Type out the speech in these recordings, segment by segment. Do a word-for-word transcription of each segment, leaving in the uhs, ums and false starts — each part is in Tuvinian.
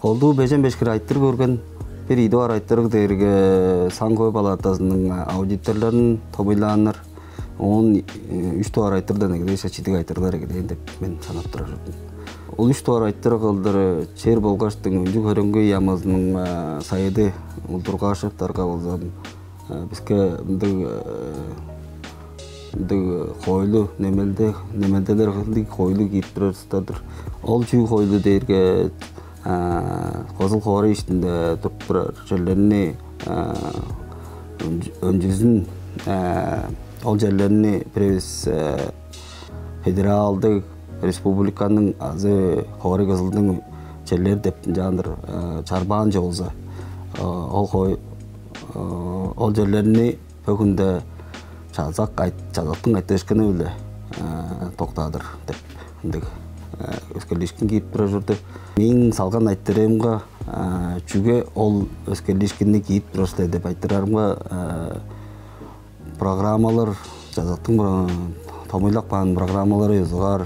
Олдуу бежен бешкир айтыр көрген, бир ийи дугаар айтырыг дээрге Саң-хөө палатазының аудиторларын томуйлааннар, оон үш дугаар айтырдан эгелээш чидиг айтырлар эгелээн деп мен санап турар мен. Ол үш дугаар айтырыг кылдыр чер болгаштың өнчү хөреңгөй ямызының сайыды Улдургашевтарга болза, биске ындыг ындыг хоойлу немелде немелделер ындыг хоойлу киип турар устар-дыр. Ол чүү хоойлу дээрге козул хоорай иштинде туруп турар черлерни өнчүзүн ол черлерни биревис федералдыг республиканың азы хоорай кызылдың черлери деп ынчаандыр чарбаан чок болза, ол хой ол черлерни бөгүнде чазак чазактың айтыышкыны биле токтаадыр деп ындыг өскерлиишкин киип тура чорду. Мээң салган айтырыымга чүге ол өскерлиишкинни киип турар силер деп айтырарымга, программалар, жазактың томуйлап каан программалары ёзугаар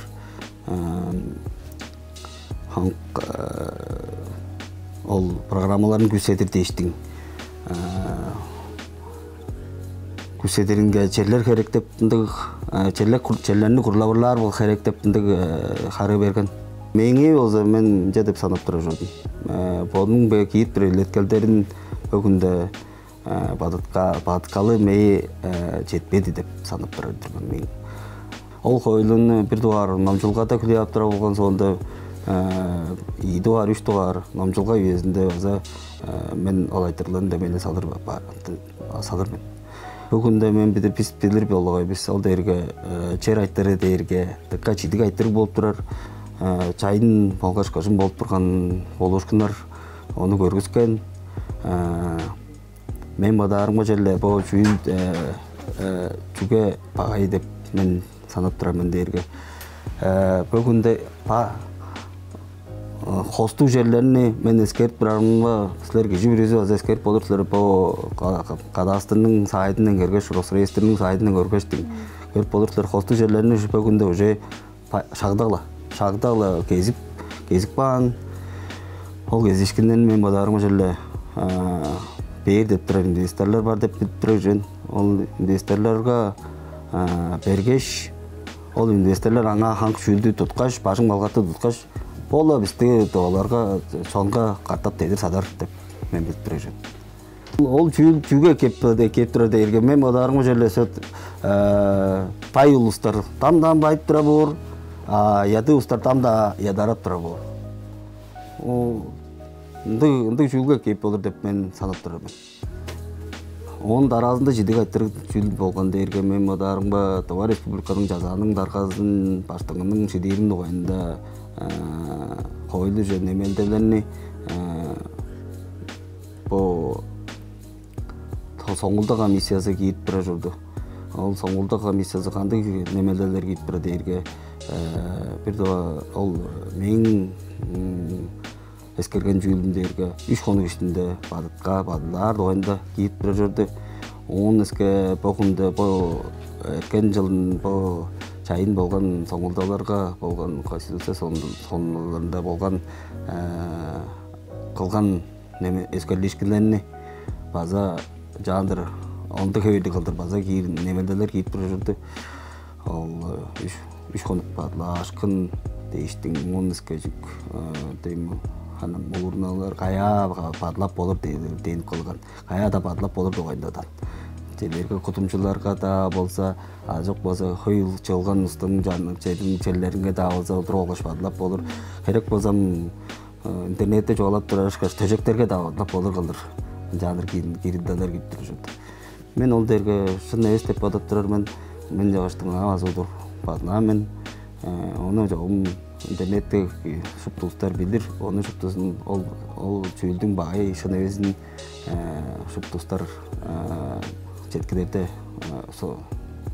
ол программаларын күзедир дээштиң. Күзедиринге черлер херек деп ындыг черлер черлерни курлавырлаар бол херек деп ындыг харыы берген. Меңээ болза мен ынча деп санап тура чордум. Бодунуң бе киип бир илеткелдерин бөгүнде бадытка бадыткалы мээ четпеди деп санап турар мен. Ол хойлуну бир дугаар номчулгада хүлээп тура болгон соонда, ийи дугаар, үч дугаар номчулга үезинде база мен ол айтырларын да мени салыр салыр мен. Бүгүнде мен биде бис билир болгай бис ол дээрге чер айтыры дээрге дыка чидиг айтырыг болуп турар. Чайын болгаш кыжын болуп турган болуушкуннар ону көргүскен. Мен бодаарымга черле бо чүүл чүге багай деп мен санап турар мен дээрге. Бөгүнде па хостуг черлерни мен эскерип турарымга силер кижи бүрүзү база эскерип болур силер бо кадастрның сайтынан кергеш Росреестрниң сайтынан көргештиң көрүп болур силер хостуг черлерни бөгүнде уже шагдагла шагдагла кезип кезип каан. Ол кезишкинден мен бодаарым ошол эле бээр деп турар инвесторлор бар деп билип тур ужен. Ол инвесторлорго бергеш, ол инвесторлор аңаа ханк чүүлдү туткаш, бажың балгатты туткаш, ол-ла бисти оларга сонга катап дедир садар деп мен билип тур ужен. Ол чүүл чүге кеп кеп турар дээрге мен бодаарым ошол эле сөт бай улустар дам-дам байып тура боор, а ядыы улустар дам-даа ядарап тура боор. Ындыг ындыг чүүлге кээп болур деп мен санап тур мен. Оон дараазында чидиг айтырыг чүүл болган дээрге мен бодаарымга Тыва Республиканың жазааның даргазын баштыңының шидиирин дугайында хойлуже немелделерни бо соңгулда комиссиясы киип тура чорду. Ол соңгулда комиссиясы кандыг немелделер киип тура дээрге бир доо ол мээң эскерген чүүлүм дээрге үш хонук иштинде бадытка бадылаар дугайында киип тура чорду. Оон эске бо хүнде бо эрткен жылдын бо чайын болган соңгулдаларга болган конституция соңгулдарында болган кылган эскерлиишкиннерни база жаандыр ондуг хевирди кылдыр база киир немелделер киип тур ужурду. Ол үш хонук бадылаашкын дээштиң муун искежик дем ханам урналар каяа бадылап болур дээнип кылган каяада бадылап болур дугайындадан. Дилерге кудумчуларга-даа болза, а жок болза хөй чыылган устуң чедиң черлеринге-даа болза олдуруп алгаш бадылап болур. Херек болзам интернетте чугаалап турар ышкаш төжектерге-даа бадылап болур кылдыр. Ынчааныр кирилдалар кирип тур ужурду. Мен ол дээрге шын эвес деп бодоп турар мен. Мен чагыштың аңаа база удур бадылаан мен. Ону чогум интернетте шупту улустар билир. Ону шуптузун ол ол чүүлдүң багай шын эвезин шуптустар четкилерде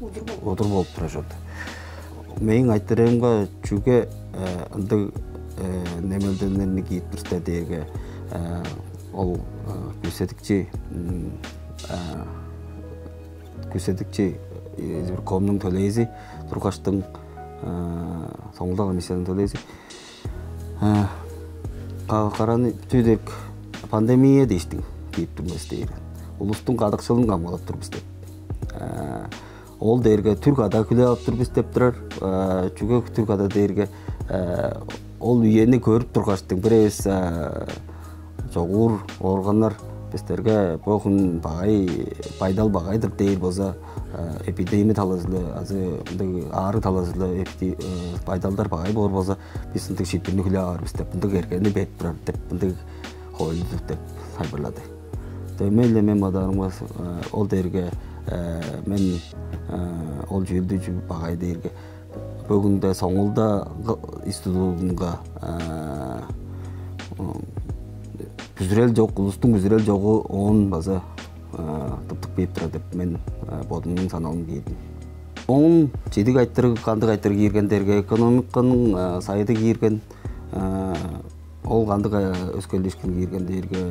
удур болуп тура чорду. Мээң айтырыымга чүге ындыг немелденерни киип турсудар дээрге ол күүседикчи күүседикчи бир коомнуң төлээзи тургаштың соңулда комиссиянын төлээзи Караны түү дег пандемия дээштиң киип тур бис дээр. Улустуң кадыкшылын камгалап тур бис деп. Ол дээрге түр када хүлээп ап тур бис деп турар. Чүге түр када дээрге, ол үени көрүп тургаштың бир эвес чогуур органнар бистерге бо хүн багай, байдал багай-дыр дээр болза, эпидемия талазы-ла азы мындыг аарыг талазы-ла байдалдар багай боор болза, бис ындыг шиитпирни хүлээп аар бис деп, ындыг эргени берип турар деп, ындыг хоойлу деп тайылбырлады. Дөмей-ле мен бодаарымга, ол дээрге мен ол чүүлдү чүү багай дээрге, бөгүнде соңулда институтунга бүзүрел чок, улустуң бүзүрел чогу оон база тыптык бээп турар деп мен бодумнуң саналым киирдим. Оон чедиг айтырыг, кандыг айтырыг киирген дээрге, экономиканың сайыды киирген. Ол кандыг өскерлиишкин киирген дээрге,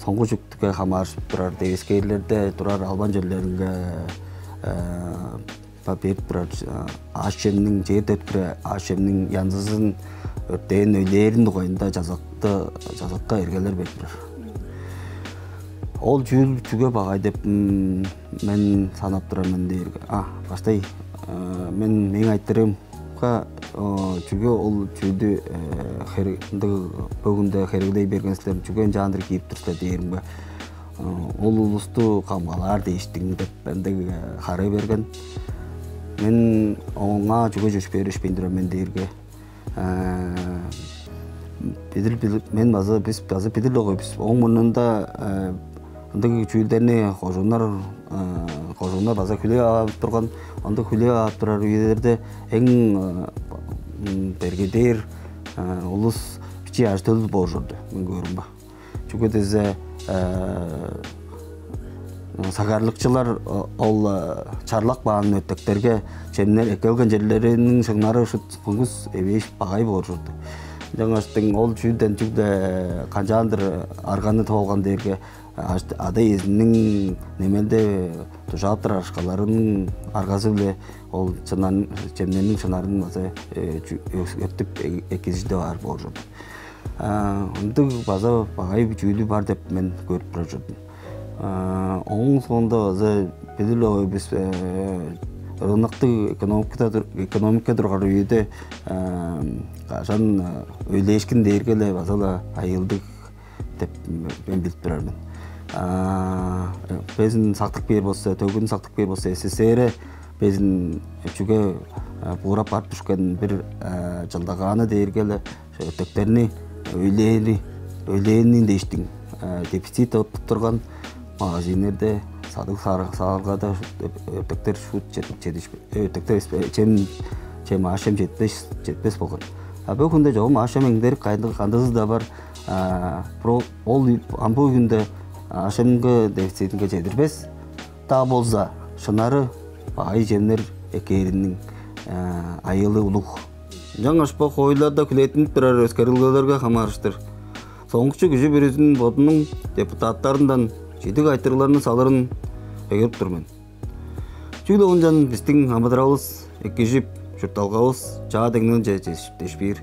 соңгу чүктүге хамаарышып турар девискээрлерде турар албан черлеринге берип турар аъш-чемниң, чер деткире аъш-чемниң янзызын өртээн өйлээрин дугайында жазакты, жазакка эргелер берип турар. Ол чүүл чүге багай деп мен санап турар мен дээрге, а баштай мен мээң айтырыым чүге ол чүүлдү ындыг бөгүнде хереглей берген силер, чүге ынчаандыр киип тур силер дээримге, ол улусту камгалаар дээштиң деп ындыг харыы берген. Мен оңаа чүге чөпшээришпейн турар мен дээрге, билир мен база, бис база билир-ле бис, ооң мурнунда ындыг чүүлдерни кожууннар, кожууннар база хүлээп ап турган. Ындыг хүлээп ап турар үелерде эң бергедээр улус бичии ажы-төлдүг боор чорду, мен көөрүмге. Чүге дизе сагарлыкчылар ол чарлак баан өртектерге чемнер эккелген черлериниң шыңнары шут кунгус эвээш багай боор чорду. Ынчангаштың ол чүүлден чүгле канчаандыр арганы тоолган дээрге, ада-иезиниң немелде дужаап турар акшаларының аргазы-биле ол чемнерниң шынарын база өктүп эккижиде баар боор чорду. Ындыг база багай чүүлү бар деп мен көрүп турар чордум. Ооң соонда база билир-ле бис, рыноктуг экономика турган үеде кажан өйлээшкин дээрге-ле база-ла айыылдыг деп мен билип турар мен. Безин сактып кээр болза, төгүн сактып кээр болза, СССР безин чүге буурап барып дүшкен бир чылдагааны дээрге-ле өртектерни өйлээни, өйлээни дээштиң дефицит тудуп турган магазиннерде, садыг сааргада өртектер шуут чедишпес, өртектер чем, чем аъш-чем четпес, четпес болган. А бо хүнде чогум аъш-чем эңдерик кандызы-даа бар. Ол ам бо хүнде аъш-чемге дефицитинге чедирбес. Даа болза, шынары багай чемнер эккээриниң айыылы улуг. Ынчангаш бо хоойлуларда хүлээттинип турар өскерилгелерге хамаарыштыр соңгучу кижи бүрүзүн бодунуң депутаттарындан чидиг айтырыгларны салырын өгереп тур мен. Чүгле ынчан бистиң амыдыралывыс экижип, чуртталгавыс чаа деңнелче дешпир.